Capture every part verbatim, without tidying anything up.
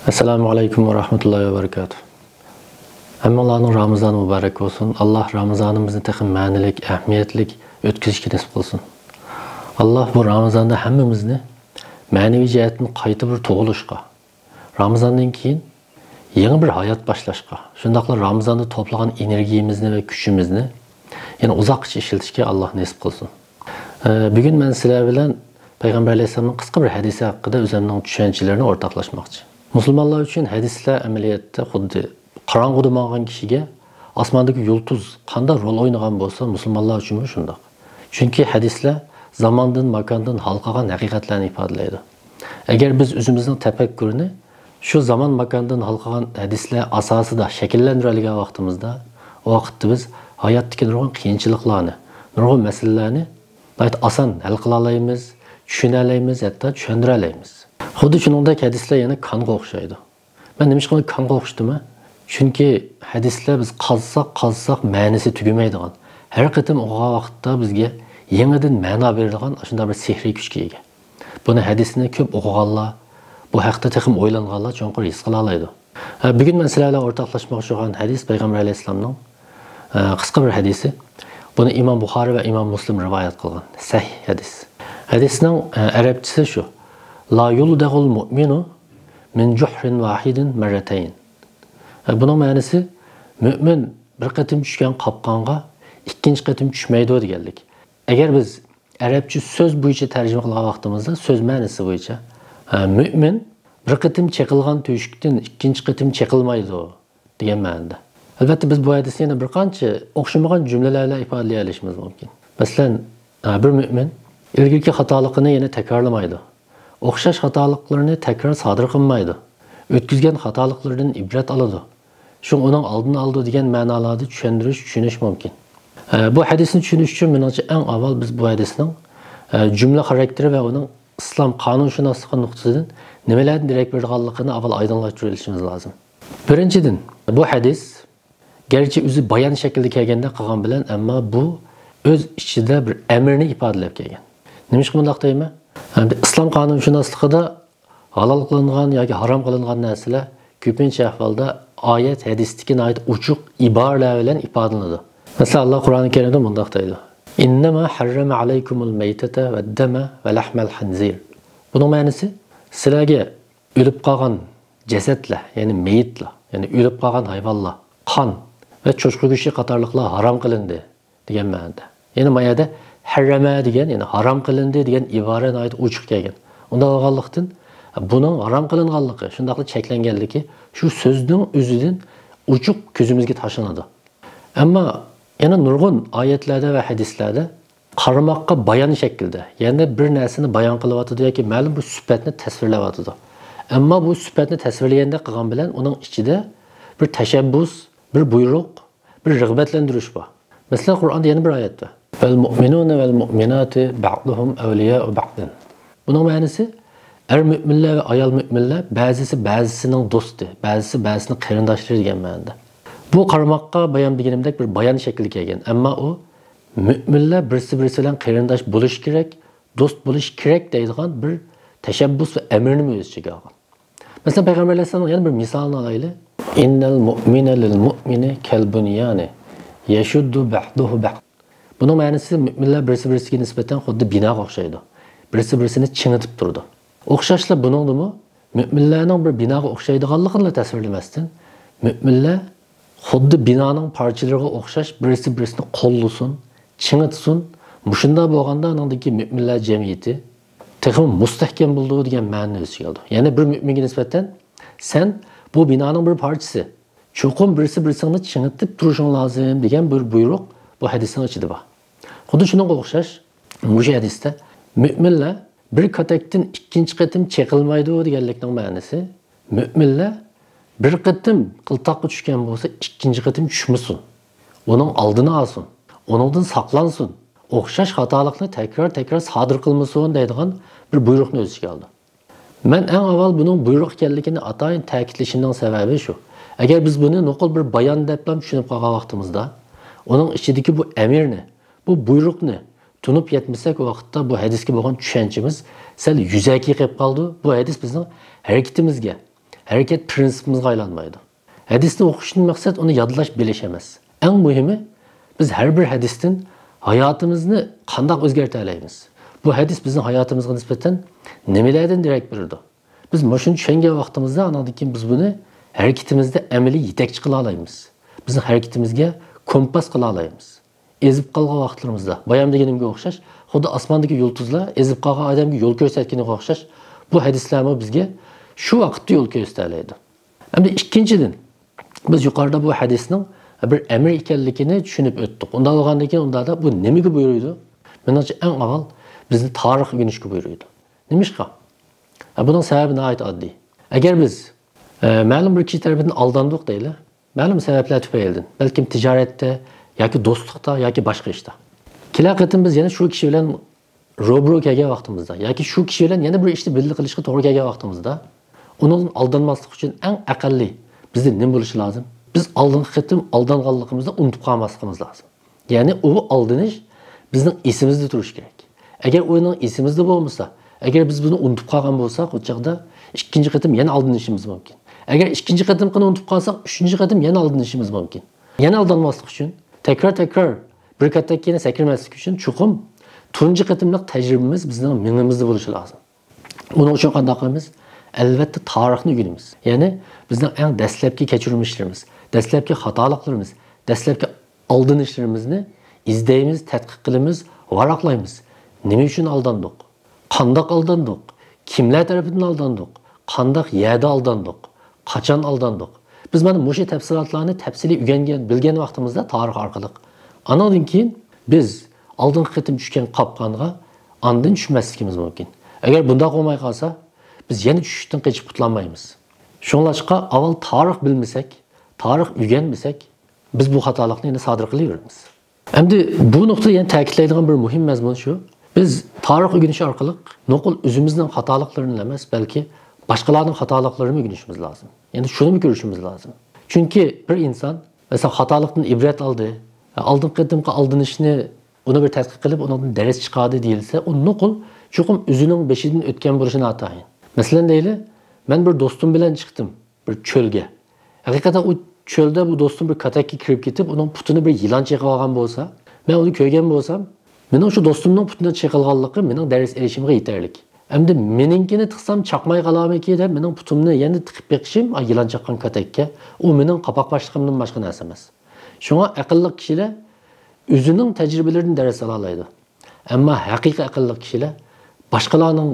ئەسسالامۇ ئەلەيكۇم ۋە رەھمەتۇللاھى ۋە بەرىكاتۇھ. ھەممىڭلارنىڭ رامىزانى مۇبارەك بولسۇن. ئاللاھ رامىزانىمىزنى تېخى مەنىلىك، ئەھمىيەتلىك ئۆتكۈزۈشكە نېسىپ قىلسۇن. ئاللاھ بۇ رامىزاندا ھەممىمىزنى مەنىۋى جەھەتتىن قايتا بىر تۇغۇلۇشقا، رامىزاندىن كېيىن يېڭى بىر ھايات باشلاشقا، شۇنداقلا رامىزاندا توپلىغان ئېنېرگىيىمىزنى ۋە كۈچىمىزنى يەنە ئۇزاققىچە ئىشلىتىشكە ئاللاھ نېسىپ قىلسۇن. ئە، بۈگۈن مەن سىلەر بىلەن پەيغەمبەر ئەلەيھىسسالامنىڭ قىسقا بىر ھەدىسى ھەققىدە ئۆزۈمنىڭ چۈشەنچىلىرىنى ئورتاقلاشماقچى. مۇسۇلمانلار ئۈچۈن ھەدىسلەر ئەمەلىيەتتە خۇددى قاراڭغۇدا ماڭغان كىشىگە ئاسماندىكى يۇلتۇز قانداق رول ئوينىغان بولسا، مۇسۇلمانلار ئۈچۈنمۇ شۇنداق. چۈنكى ھەدىسلەر زاماندىن، ماكاندىن ھالقىغان ھەقىقەتلەرنى ئىپادىلەيدۇ. ئەگەر بىز ئۆزىمىزنىڭ تەپەككۇرىنى شۇ زامان، ماكاندىن ھالقىغان ھەدىسلەر ئاساسىدا شەكىللەندۈرەلىگەن ۋاقتىمىزدا، ئۇ ۋاقىتتا بىز ھاياتتىكى نۇرغۇن قىيىنچىلىقلارنى، نۇرغۇن مەسىلىلەرنى ناھايىتى ئاسان ھەل قىلالايمىز، چۈشىنەلەيمىز، ھەتتا چۈشەندۈرەلەيمىز. خۇددى شۇنىڭدەك ھەدىسلەر يەنە كانغا ئوخشايدۇ. مەن نېمىشقا ئۇنى كانغا ئوخشىتىمەن؟ چۈنكى ھەدىسلەر بىز قازساق، قازساق مەنىسى تۈگىمەيدىغان، ھەر قېتىم ئوقۇغان ۋاقىتتا بىزگە يېڭىدىن مەنا بېرىدىغان ئاشۇنداق بىر سېھرىي كۈچكە ئىگە. بۇنى ھەدىسنى كۆپ ئوقۇغانلار، بۇ ھەقتە تېخىمۇ ئويلانغانلار چوڭقۇر ھېس قىلالايدۇ. ھە، بۈگۈن مەن سىلەر بىلەن ئورتاقلاشماقچى بولغان ھەدىس پەيغەمبەر ئەلەيھىسسالامنىڭ، ئە، قىسقا بىر ھەدىسى. بۇنى ئىمام بۇخارى ۋە ئىمام مۇسلىم رىۋايەت قىلغان سەھىھ ھەدىس. ھەدىسنىڭ، ئە، ئەرەبچىسى شۇ: لا يۇلدەغۇل مۇئمىنۇ مىن جۇھرىن ۋاھىدىن مەررەتەين. ئە، بۇنىڭ مەنىسى، مۆمىن بىر قېتىم چۈشكەن قاپقانغا ئىككىنچى قېتىم چۈشمەيدۇ دېگەنلىك. ئەگەر بىز ئەرەبچە سۆز بويىچە تەرجىمە قىلغان ۋاقتىمىزدا، سۆز مەنىسى بويىچە، ھە، مۆمىن بىر قېتىم چېقىلغان تۆشۈكتىن ئىككىنچى قېتىم چېقىلمايدۇ دېگەن مەنىدە. ئەلۋەتتە، بىز بۇ ھەدىسنى يەنە بىر قانچە ئوخشىمىغان جۈملىلەر بىلەن ئىپادىلىيەلىشىمىز مۇمكىن. مەسىلەن، ھە، بىر مۆمىن ئىلگىرىكى خاتالىقىنى يەنە تەكرارلىمايدۇ. ئوخشاش خاتالىقلىرىنى تەكرار سادىر قىلمايدۇ. ئۆتكۈزگەن خاتالىقلىرىدىن ئىبرەت ئالىدۇ. شۇڭا ئۇنىڭ ئالدىنى ئالىدۇ دېگەن مەنالاردا چۈشەندۈرۈش، چۈشىنىش مۇمكىن. ئە، بۇ ھەدىسنى چۈشىنىش ئۈچۈن، مېنىڭچە، ئەڭ ئاۋۋال بىز بۇ ھەدىسنىڭ، ئە، جۈملە خاراكتېرى ۋە ئۇنىڭ ئىسلام قانۇنشۇناسلىقى نۇقتىسىدىن نېمىلەردىن دېرەك بېرىدىغانلىقىنى ئاۋۋال ئايدىڭلاشتۇرۇۋېلىشىمىز لازىم. بىرىنچىدىن، بۇ ھەدىس گەرچە ئۆزى بايان شەكلىدە كەلگەندەك قىلغان بىلەن، ئەمما بۇ ئۆز ئىچىدە بىر ئەمىرنى ئىپادىلەپ كەلگەن. نېمىشقا بۇنداق دەيمەن؟ ئەمدى ئىسلام قانۇنشۇناسلىقىدا ھالال قىلىنغان ياكى ھارام قىلىنغان نەرسىلەر كۆپىنچە ئەھۋالدا ئايەت، ھەدىستىكى ناھايىتى ئوچۇق ئىبارىلەر بىلەن ئىپادىلىنىدۇ. مەسىلەن، ئاللا قۇرئانى كەرىمدە مۇنداق دەيدۇ: ئىننەما ھەررەمە ئەلەيكۇمۇل مەيتەتە ۋەددەمە ۋە لەھمەل خىنزىر. بۇنىڭ مەنىسى، سىلەرگە ئۆلۈپ قالغان جەسەتلەر، يەنى مېيىتلەر، يەنى ئۆلۈپ قالغان ھايۋانلار، قان ۋە چوشقا گۆشى قاتارلىقلار ھارام قىلىندى دېگەن مەنىدە. يەنى ما يەردە ھەررەمە دېگەن، يەنى ھارام قىلىندى دېگەن ئىبارە ناھايىتى ئوچۇق كەلگەن. ئۇنداق بولغانلىقتىن، بۇنىڭ ھارام قىلىنغانلىقى، شۇنداقلا چەكلەنگەنلىكى شۇ سۆزنىڭ ئۆزىدىن ئوچۇق كۆزىمىزگە تاشلىنىدۇ. ئەمما يەنە نۇرغۇن ئايەتلەردە ۋە ھەدىسلەردە قارىماققا بايان شەكلىدە، يەنى بىر نەرسىنى بايان قىلىۋاتىدۇ ياكى مەلۇم بىر سۈپەتنى تەسۋىرلەۋاتىدۇ. ئەمما بۇ سۈپەتنى تەسۋىرلىگەندەك قىلغان بىلەن ئۇنىڭ ئىچىدە بىر تەشەببۇس، بىر بۇيرۇق، بىر رىغبەتلەندۈرۈش بار. مەسىلەن، قۇرئاندا يەنە بىر ئايەتتە: ۋەل مۇئمىنۇنە ۋەل مۇئمىناتى بەئدۇھۇم ئەۋلىيائۇ بەئدىن. بۇنىڭ مەنىسى، ئەر مۆمىنلەر ۋە ئايال مۆمىنلەر بەزىسى بەزىسىنىڭ دوستى، بەزىسى بەزىسىنىڭ قېرىنداشلىرى دېگەن مەنىدە. بۇ قارىماققا بايان دېگىنىمدەك بىر بايان شەكلىگە كەلگەن. ئەمما ئۇ مۆمىنلەر بىرسى بىرسى بىلەن قېرىنداش بولۇشى كېرەك، دوست بولۇشى كېرەك دەيدىغان بىر تەشەببۇس ۋە ئەمىرنىمۇ ئۆز ئىچىگە ئالغان. مەسىلەن، پەيغەمبەر ئەلەيھىسسالامنىڭ يەنە بىر مىسالىنى ئالايلى. ئىننەل مۇئمىنە لىل مۇئمىنى كەل بۇنيانى يەشۇددۇ بەئدۇھۇ بەئد. بۇنىڭ مەنىسى، مۆمىنلەر بىرسى بىرسىگە نىسبەتەن خۇددى بىناغا ئوخشايدۇ. بىرسى بىرسىنى چىڭىتىپ تۇرىدۇ. ئوخشاشلا بۇنىڭدىمۇ مۆمىنلەرنىڭ بىر بىناغا ئوخشايدىغانلىقىنىلا تەسۋىرلىمەستىن، مۆمىنلەر خۇددى بىنانىڭ پارچىلىرىغا ئوخشاش بىرسى بىرسىنى قوللىسۇن، چىڭىتسۇن. مۇشۇنداق بولغاندا ئانىڭدىكى مۆمىنلەر جەمئىيىتى تېخىمۇ مۇستەھكەم بولىدۇ دېگەن مەنىنى ئۆز ئىچىگە ئالىدۇ. يەنى بىر مۆمىنگە نىسبەتەن سەن بۇ بىنانىڭ بىر پارچىسى، چوقۇم بىرسى بىرسىڭنى چىڭىتىپ تۇرۇشۇڭ لازىم دېگەن بىر بۇيرۇق بۇ ھەدىسنىڭ ئىچىدە بار. خۇددى شۇنىڭغا ئوخشاش، مۇشۇ ھەدىستە مۆمىنلەر بىر كاتەكتىن ئىككىنچى قېتىم چېقىلمايدۇ دېگەنلىكنىڭ مەنىسى، مۆمىنلەر بىر قېتىم قىلتاققا چۈشكەن بولسا، ئىككىنچى قېتىم چۈشمىسۇن. ئۇنىڭ ئالدىنى ئالسۇن. ئۇنىڭدىن ساقلانسۇن. ئوخشاش خاتالىقنى تەكرار-تەكرار سادىر قىلمىسۇن دەيدىغان بىر بۇيرۇقنى ئۆز ئىچىگە ئالىدۇ. مەن ئەڭ ئاۋۋال بۇنىڭ بۇيرۇق ئىكەنلىكىنى ئاتايىن تەكىتلىشىمنىڭ سەۋەبى شۇ. ئەگەر بىز بۇنى نوقۇل بىر بايان دەپلا چۈشىنىپ قالغان ۋاقتىمىزدا، ئۇنىڭ ئىچىدىكى بۇ ئەمىرنى، بۇ بۇيرۇقنى تونۇپ يەتمىسەك، ئۇ ۋاقىتتا بۇ ھەدىسكە بولغان چۈشەنچىمىز سەل يۈزەكى قېلىپ قالىدۇ. بۇ ھەدىس بىزنىڭ ھەرىكىتىمىزگە، ھەرىكەت پىرىنسىپىمىزغا ئايلانمايدۇ. ھەدىسنى ئوقۇشتىن مەقسەت ئۇنى يادلاش، بىلىش ئەمەس. ئەڭ مۇھىمى، بىز ھەر بىر ھەدىستىن ھاياتىمىزنى قانداق ئۆزگەرتەلەيمىز؟ بۇ ھەدىس بىزنىڭ ھاياتىمىزغا نىسبەتەن نېمىلەردىن دېرەك بېرىدۇ؟ بىز مۇشۇنى چۈشەنگەن ۋاقتىمىزدا، ئانىڭدىن كېيىن بىز بۇنى ھەرىكىتىمىزدە ئەمەلىي يېتەكچى قىلالايمىز. بىزنىڭ ھەرىكىتىمىزگە كومپاس قىلالايمىز. ئېزىپ قالغان ۋاقىتلىرىمىزدا، بايام دېگىنىمگە ئوخشاش، خۇددى ئاسماندىكى يۇلتۇزلار ئېزىپ قالغان ئادەمگە يول كۆرسەتكىنىگە ئوخشاش، بۇ ھەدىسلەرمۇ بىزگە شۇ ۋاقىتتا يول كۆرسىتەلەيدۇ. ئەمدى ئىككىنچىدىن، بىز يۇقىرىدا بۇ ھەدىسنىڭ بىر ئەمر ئىكەنلىكىنى چۈشىنىپ ئۆتتۇق. ئۇنداق بولغاندىن كېيىن، ئۇنداقتا بۇ نېمىگە بۇيرۇيدۇ؟ مېنىڭچە، ئەڭ ئاۋۋال بىزنى تارىخ ئۆگىنىشكە بۇيرۇيدۇ. نېمىشقا؟ ھە، بۇنىڭ سەۋەبى ناھايىتى ئاددىي. ئەگەر بىز، ئە، مەلۇم بىر كىشى تەرىپىدىن ئالداندۇق دەيلى، مەلۇم سەۋەبلەر تۈپەيلىدىن، بەلكىم تىجارەتتە ياكى دوستلۇقتا ياكى باشقا ئىشتا. كېلەر قېتىم بىز يەنە شۇ كىشى بىلەن روبىرو كەلگەن ۋاقتىمىزدا ياكى شۇ كىشى بىلەن يەنە بىر ئىشنى بىللە قىلىشقا توغرا كەلگەن ۋاقتىمىزدا، ئۇنىڭدىن ئالدانماسلىق ئۈچۈن ئەڭ ئەقەللىي بىزدە نېمە بولۇشى لازىم؟ بىز ئالدىنقى قېتىم ئالدانغانلىقىمىزنى ئۇنتۇپ قالماسلىقىمىز لازىم. يەنى ئۇ ئالدىنىش بىزنىڭ ئېسىمىزدە تۇرۇشى كېرەك. ئەگەر ئۇنىڭ ئېسىمىزدە بولمىسا، ئەگەر بىز بۇنى ئۇنتۇپ قالغان بولساق، ئۇ چاغدا ئىككىنچى قېتىم يەنە ئالدىنىشىمىز مۇمكىن. ئەگەر ئىككىنچى قېتىمقىنى ئۇنتۇپ قالساق، ئۈچىنچى قېتىم يەنە ئالدىنىشىمىز مۇمكىن. يەنە ئالدانماسلىق ئۈچۈن، تەكرار-تەكرار بىر كاتەككە يەنە سەكرىمەسلىك ئۈچۈن چوقۇم تۇنجى قېتىملىق تەجرىبىمىز بىزنىڭ مېڭىمىزدە بولۇشى لازىم. ئۇنىڭ ئۈچۈن قانداق قىلىمىز؟ ئەلۋەتتە، تارىخنى ئۆگىنىمىز. يەنى بىزنىڭ ئەڭ دەسلەپكى كەچۈرمىشلىرىمىز، دەسلەپكى خاتالىقلىرىمىز، دەسلەپكى ئالدىنىشلىرىمىزنى ئىزدەيمىز، تەتقىق قىلىمىز، ۋاراقلايمىز. نېمە ئۈچۈن ئالداندۇق؟ قانداق ئالداندۇق؟ كىملەر تەرىپىدىن ئالداندۇق؟ قانداق يەردە ئالداندۇق؟ قاچان ئالداندۇق؟ بىز مانا مۇشۇ تەپسىلاتلارنى تەپسىلىي ئۆگەنگەن، بىلگەن ۋاقتىمىزدا تارىخ ئارقىلىق، ئانىڭدىن كېيىن بىز ئالدىنقى قېتىم چۈشكەن قاپقانغا ئاندىن چۈشمەسلىكىمىز مۇمكىن. ئەگەر بۇنداق بولماي قالسا، بىز يەنە چۈشۈشتىن قېچىپ قۇتۇلالمايمىز. شۇڭلاشقا، ئاۋۋال تارىخ بىلمىسەك، تارىخ ئۆگەنمىسەك، بىز بۇ خاتالىقنى يەنە سادىر قىلىۋېرىمىز. ئەمدى بۇ نۇقتىدا يەنە تەكىتلەيدىغان بىر مۇھىم مەزمۇن شۇ، بىز تارىخ ئۆگىنىش ئارقىلىق نوقۇل ئۆزىمىزنىڭ خاتالىقلىرىنى ئەمەس، بەلكى باشقىلارنىڭ خاتالىقلىرىنى ئۆگىنىشىمىز لازىم. يەنى شۇنىمۇ كۆرۈشىمىز لازىم. چۈنكى بىر ئىنسان، مەسىلەن، خاتالىقتىن ئىبرەت ئالدى، ئالدىنقى قېتىمقى ئالدىنىشنى، ئۇنى بىر تەتقىق قىلىپ، ئۇنىڭدىن دەرس چىقاردى دېيىلسە، ئۇ نوقۇل چوقۇم ئۆزىنىڭ بېشىدىن ئۆتكەن بولۇشى ناتايىن. مەسىلەن دەيلى، مەن بىر دوستۇم بىلەن چىقتىم بىر چۆلگە. ھەقىقەتەن ئۇ چۆلدە بۇ دوستۇم بىر كاتەككە كىرىپ كېتىپ، ئۇنىڭ پۇتىنى بىر يىلان چېقىۋالغان بولسا، مەن ئۇنى كۆرگەن بولسام، مېنىڭ شۇ دوستۇمنىڭ پۇتىنى چېقىلغانلىقى مېنىڭ دەرس ئېلىشىمغا يېتەرلىك. ئەمدى مېنىڭكىنى تىقسام چاقماي قالارمىكىن دەپ، مېنىڭ پۇتۇمنى يەنە تىقىپ بېقىشىم، ئا، يىلان چاققان كاتەككە، ئۇ مېنىڭ قاپاق باشلىقىمدىن باشقا نەرسە ئەمەس. شۇڭا ئەقىللىق كىشىلەر ئۆزىنىڭ تەجرىبىلىرىدىن دەرس ئالالايدۇ. ئەمما ھەقىقىي ئەقىللىق كىشىلەر باشقىلارنىڭ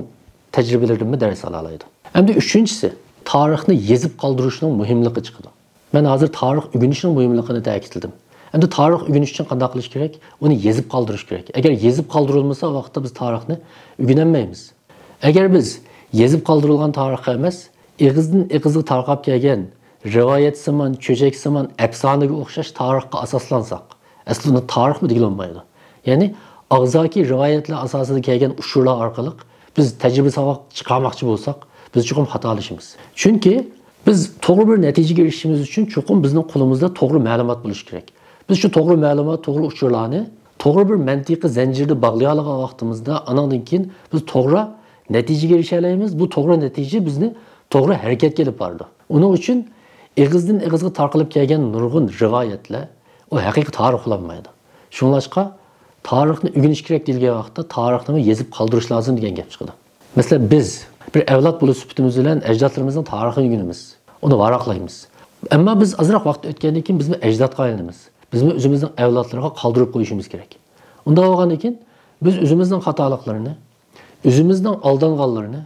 تەجرىبىلىرىدىنمۇ دەرس ئالالايدۇ. ئەمدى ئۈچىنچىسى، تارىخنى يېزىپ قالدۇرۇشنىڭ مۇھىملىقى چىقىدۇ. مەن ھازىر تارىخ ئۆگىنىشنىڭ مۇھىملىقىنى تەكىتلىدىم. ئەمدى تارىخ ئۆگىنىش ئۈچۈن قانداق قىلىش كېرەك؟ ئۇنى يېزىپ قالدۇرۇش كېرەك. ئەگەر يېزىپ قالدۇرۇلمىسا، ئۇ ۋاقىتتا بىز تارىخنى ئۆگىنەلمەيمىز. ئەگەر بىز يېزىپ قالدۇرۇلغان تارىخقا ئەمەس، ئېغىزدىن ئېغىزغا تارقاپ كەلگەن رىۋايەتسىمان، چۆچەكسىمان، ئەپسانىگە ئوخشاش تارىخقا ئاساسلانساق، ئەسلىدە ئۇنى تارىخمۇ دېگىلى بولمايدۇ. يەنى ئاغزاكى رىۋايەتلەر ئاساسىدا كەلگەن ئۇچۇرلار ئارقىلىق بىز تەجرىبە ساۋاق چىقارماقچى بولساق، بىز چوقۇم خاتالىشىمىز. چۈنكى بىز توغرا بىر نەتىجىگە ئېرىشىشىمىز ئۈچۈن چوقۇم بىزنىڭ قولىمىزدا توغرا مەلۇمات بولۇشى كېرەك. بىز شۇ توغرا مەلۇمات، توغرا ئۇچۇرلارنى توغرا بىر مەنتىقىي زەنجىردە باغلىيالىغان ۋاقتىمىزدا، ئانىڭدىن كېيىن بىز توغرا نەتىجىگە ئېرىشەلەيمىز. بۇ توغرا نەتىجە بىزنى توغرا ھەرىكەتكە ئېلىپ بارىدۇ. ئۇنىڭ ئۈچۈن ئېغىزدىن ئېغىزغا تارقىلىپ كەلگەن نۇرغۇن رىۋايەتلەر، ئۇ ھەقىقىي تارىخ بولالمايدۇ. شۇڭلاشقا، تارىخنى ئۆگىنىش كېرەك دېيىلگەن ۋاقىتتا، تارىخنىمۇ يېزىپ قالدۇرۇش لازىم دېگەن گەپ چىقىدۇ. مەسىلەن، بىز بىر ئەۋلاد بولۇش سۈپىتىمىز بىلەن ئەجدادلىرىمىزنىڭ تارىخىنى ئۆگىنىمىز، ئۇنى ۋاراقلايمىز. ئەمما بىز ئازراق ۋاقىت ئۆتكەندىن كېيىن بىزمۇ ئەجدادقا ئايلىنىمىز. بىزمۇ ئۆزىمىزنىڭ ئەۋلادلىرىغا قالدۇرۇپ قويۇشىمىز كېرەك. ئۇنداق بولغاندىن كېيىن بىز ئۆزىمىزنىڭ خاتالىقلىرىنى، ئۆزىمىزنىڭ ئالدانغانلىرىنى،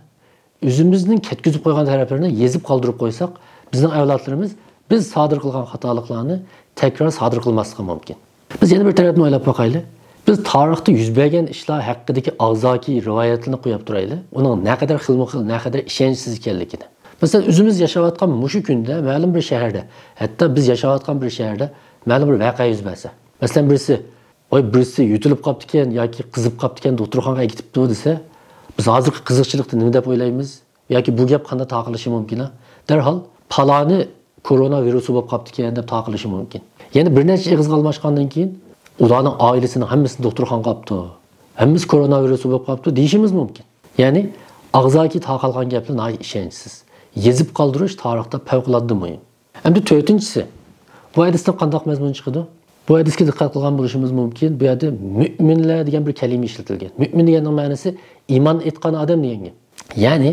ئۆزىمىزنىڭ كەتكۈزۈپ قويغان تەرەپلىرىنى يېزىپ قالدۇرۇپ قويساق، بىزنىڭ ئەۋلادلىرىمىز بىز سادىر قىلغان خاتالىقلارنى تەكرار سادىر قىلماسلىقى مۇمكىن. بىز يەنە بىر تەرەپنى ئويلاپ باقايلى. بىز تارىختا يۈز بەرگەن ئىشلار ھەققىدىكى ئاغزاكى رىۋايەتلەرنى قويۇپ تۇرايلى. ئۇنىڭ نەقەدەر خىلمۇ خىل، نەقەدەر ئىشەنچسىز ئىكەنلىكىنى. مەسىلەن، ئۆزىمىز ياشاۋاتقان مۇشۇ كۈندە مەلۇم بىر شەھەردە، ھەتتا بىز ياشاۋاتقان بىر شەھەردە مەلۇم بىر ۋەقە يۈز بەرسە، مەسىلەن، بىرسى، ۋاي، بىرسى يۆتىلىپ قاپتىكەن ياكى قىزىپ قاپتىكەن، دوختۇرخانىغا ئەكېتىپتۇ دېسە، بىز ھازىرقى قىزىقچىلىقتا نېمە دەپ ئويلايمىز؟ ياكى بۇ گەپ قانداق تارقىلىشى مۇمكىن؟ دەرھال پالانى كورونا ۋىرۇسى بولۇپ قاپتىكەن دەپ تارقىلىشى مۇمكىن. يەنە بىر نەچچە ئېغىزغا ئالماشقاندىن كېيىن، ئۇلارنىڭ ئائىلىسىنىڭ ھەممىسى دوختۇرخانىغا قاپتۇ، ھەممىسى كورونا ۋىرۇسى بولۇپ قاپتۇ دېيىشىمىز مۇمكىن. يەنى ئاغزاكى تارقالغان گەپلەر ناھايىتى ئىشەنچسىز. يېزىپ قالدۇرۇش تارىختا پەۋقۇلئاددە مۇھىم. ئەمدى تۆتىنچىسى، بۇ ھەدىستىن قانداق مەزمۇن چىقىدۇ؟ بۇ ھەدىسكە دىققەت قىلغان بولۇشىمىز مۇمكىن، بۇ يەردە مۆمىنلەر دېگەن بىر كەلىمە ئىشلىتىلگەن. مۆمىن دېگەننىڭ مەنىسى ئىمان ئېيتقان ئادەم دېگەن گەپ. يەنى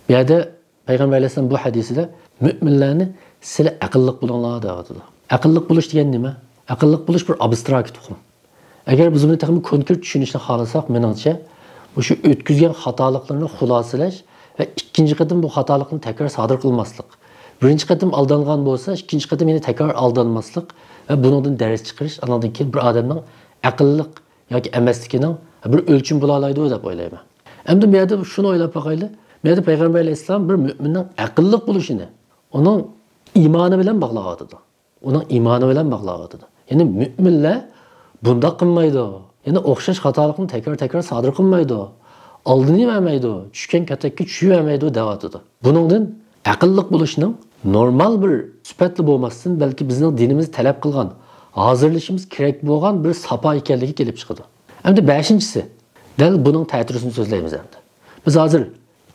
بۇ يەردە پەيغەمبەر ئەلەيھىسسالام بۇ ھەدىسىدە مۆمىنلەرنى سىلە ئەقىللىق بولۇڭلار دەۋاتىدۇ. ئەقىللىق بولۇش دېگەن نېمە؟ ئەقىللىق بولۇش بىر ئابستراكت ئۇقۇم. ئەگەر بىز بۇنى تېخىمۇ كونكرېت چۈشىنىشنى خالىساق، مېنىڭچە، مۇشۇ ئۆتكۈزگەن خاتالىقلىرىنى خۇلاسىلەش ۋە ئىككىنچى قېتىم بۇ خاتالىقنى تەكرار سادىر قىلماسلىق. بىرىنچى قېتىم ئالدانغان بولسا، ئىككىنچى قېتىم يەنە تەكرار ئالدانماسلىق ۋە بۇنىڭدىن دەرس چىقىرىش، ئانىڭدىن كېيىن بىر ئادەمنىڭ ئەقىللىق ياكى ئەمەسلىكىنىڭ بىر ئۆلچىمى بولالايدۇ دەپ ئويلايمەن. ئەمدى بۇ يەردە شۇنى ئويلاپ باقايلى. بۇ يەردە پەيغەمبەر ئەلەيھىسسالام بىر مۆمىننىڭ ئەقىللىق بولۇشىنى ئۇنىڭ ئىمانى بىلەن باغلاۋاتىدۇ. ئۇنىڭ ئىمانى بىلەن باغلاۋاتىدۇ. يەنى مۆمىنلەر بۇنداق قىلمايدۇ. يەنى ئوخشاش خاتالىقنى تەكرار-تەكرار سادىر قىلمايدۇ. ئالدىنىۋەرمەيدۇ. چۈشكەن كاتەككە چۈشۈۋەرمەيدۇ دەۋاتىدۇ. بۇنىڭدىن ئەقىللىق بولۇشنىڭ نورمال بىر سۈپەتلا بولماستىن، بەلكى بىزنىڭ دىنىمىز تەلەپ قىلغان، ھازىرلىشىمىز كېرەك بولغان بىر ساپا ئىكەنلىكى كېلىپ چىقىدۇ. ئەمدى بەشىنچىسى، دەل بۇنىڭ تەتۈرىسىنى سۆزلەيمىز ئەمدى. بىز ھازىر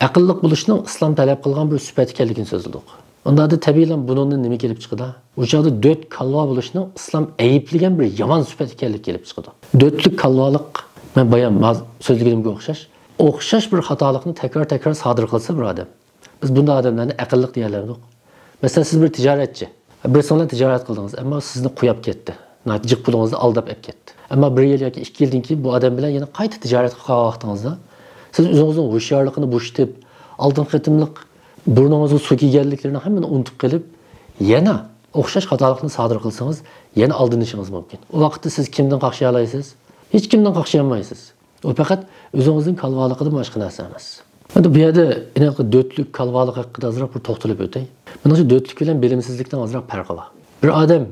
ئەقىللىق بولۇشنىڭ ئىسلام تەلەپ قىلغان بىر سۈپەت ئىكەنلىكىنى سۆزلىدۇق. ئۇندا تەبىئىيلا بۇنىڭدىن نېمە كېلىپ چىقىدۇ؟ ئۇ چاغدا دۆت كالۋا بولۇشنىڭ ئىسلام ئەيىبلىگەن بىر يامان سۈپەت ئىكەنلىكى كېلىپ چىقىدۇ. دۆتلۈك كالۋالىق، مەن بايام ھازىر سۆزلىگىنىمگە ئوخشاش، ئوخشاش بىر خاتالىقنى تەكرار-تەكرار سادىر قىلسا بىر ئادەم، بىز بۇنداق ئادەملەرنى ئەقىللىق دېيەلەمدۇق؟ مەسىلەن، سىز بىر تىجارەتچى. بىرسى بىلەن تىجارەت قىلدىڭىز، ئەمما سىزنى قوياپ كەتتى. ناھايىتى جىق پۇلىڭىزنى ئالداپ ئەپ كەتتى. ئەمما بىر يىل ياكى ئىككى يىلدىن كېيىن بۇ ئادەم بىلەن يەنە قايتا تىجارەتكە قالغان ۋاقتىڭىزدا، سىز ئۆزىڭىزنىڭ ھوشيارلىقىنى بوشىتىپ، ئالدىنقى قېتىملىق بۇرنىڭىزغا سۇ كىرگەنلىكلىرىنى ھەممىنى ئۇنتۇپ قېلىپ، يەنە ئوخشاش خاتالىقنى سادىر قىلسىڭىز، يەنە ئالدىنىشىڭىز مۇمكىن. ئۇ ۋاقىتتا سىز كىمدىن قاقشىيالايسىز؟ ھېچكىمدىن قاقشىيالمايسىز. ئۇ پەقەت ئۆزىڭىزنىڭ كالۋالىقىدىن باشقا نەرسە ئەمەس. ئەمدى بۇ يەردە ئېنىق دۆتلۈك كالۋالىق ھەققىدە ئازراق بىر توختىلىپ ئۆتەي. مېنىڭچە، دۆتلۈك بىلەن بىلىمسىزلىكنىڭ ئازراق پەرقى بار. بىر ئادەم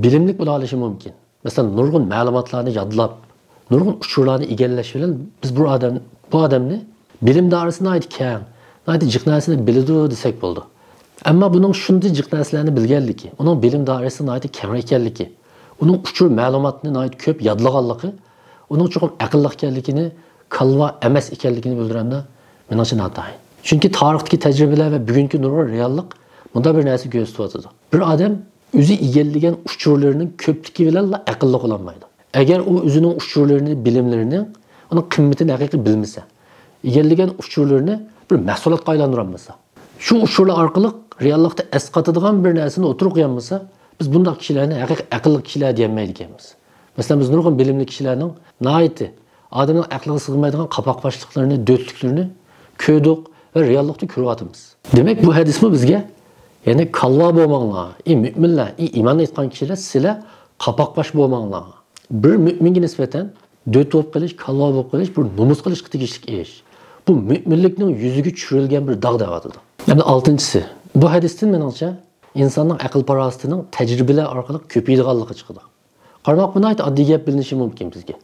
بىلىملىك بولا ئېلىشى مۇمكىن. مەسىلەن، نۇرغۇن مەلۇماتلارنى يادلاپ، نۇرغۇن ئۇچۇرلارنى ئىگىلەش بىلەن بىز بۇ ئادەم، بۇ ئادەمنى بىلىم دائىرىسى ناھايىتى كەڭ، ناھايىتى جىق نەرسىنى بىلىدۇ دېسەك بولىدۇ. ئەمما بۇنىڭ شۇنچە جىق نەرسىلەرنى بىلگەنلىكى، ئۇنىڭ بىلىم دائىرىسى ناھايىتى كەڭرەك ئىكەنلىكى، ئۇنىڭ ئۇچۇر مەلۇماتنى ناھايىتى كۆپ يادلىغانلىقى، ئۇنىڭ چوقۇم ئەقىللىق ئىكەنلىكىنى، كالۋا ئەمەس ئىكەنلىكىنى بىلدۈرەمدۇ؟ مېنىڭچە ناتايىن. چۈنكى تارىختىكى تەجرىبىلەر ۋە بۈگۈنكى نۇرغۇن رېئاللىق مۇنداق بىر نەرسە كۆرسىتىۋاتىدۇ. بىر ئادەم ئۆزى ئىگىلىگەن ئۇچۇرلىرىنىڭ كۆپلۈكى بىلەنلا ئەقىللىق بولالمايدۇ. ئەگەر ئۇ ئۆزىنىڭ ئۇچۇرلىرىنى، بىلىملىرىنى، ئۇنىڭ قىممىتىنى ھەقىقىي بىلمىسە، ئىگىلىگەن ئۇچۇرلىرىنى بىر مەھسۇلاتقا ئايلاندۇرالمىسا، شۇ ئۇچۇرلار ئارقىلىق رېئاللىقتا ئەسقاتىدىغان بىر نەرسىنى ئوتتۇرىغا قويالمىسا، بىز بۇنداق كىشىلەرنى ھەقىقىي ئەقىللىق كىشىلەر دېيەلمەيدىكەنمىز. مەسىلەن، بىز نۇرغۇن بىلىملىك كىشىلەرنىڭ ناھايىتى ئادەمنىڭ ئەقلىگە سىغمايدىغان قاپاقباشلىقلىرىنى، دۆتلۈكلىرىنى كۆردۇق ۋە رېئاللىقتا كۆرۈۋاتىمىز. دېمەك، بۇ ھەدىسمۇ بىزگە، يەنى كالۋا بولماڭلار، ئى مۆمىنلەر، ئى ئىمان ئېيتقان كىشىلەر، سىلەر قاپاقباش بولماڭلار. بىر مۆمىنگە نىسبەتەن دۆت بولۇپ قېلىش، كالۋا بولۇپ قېلىش بىر نومۇس قىلىشقا تېگىشلىك ئىش. بۇ مۆمىنلىكنىڭ يۈزىگە چۈشۈرۈلگەن بىر داغ دەۋاتىدۇ. يەنى ئالتىنچىسى، بۇ ھەدىستىن مېنىڭچە ئىنساننىڭ ئەقىل-پاراسىتىنىڭ تەجرىبىلەر ئارقىلىق كۆپىيىدىغانلىقى چىقىدۇ. قارىماق، بۇ ناھايىتى ئاددىي گەپ بىلىنىشى مۇمكىن بىزگە.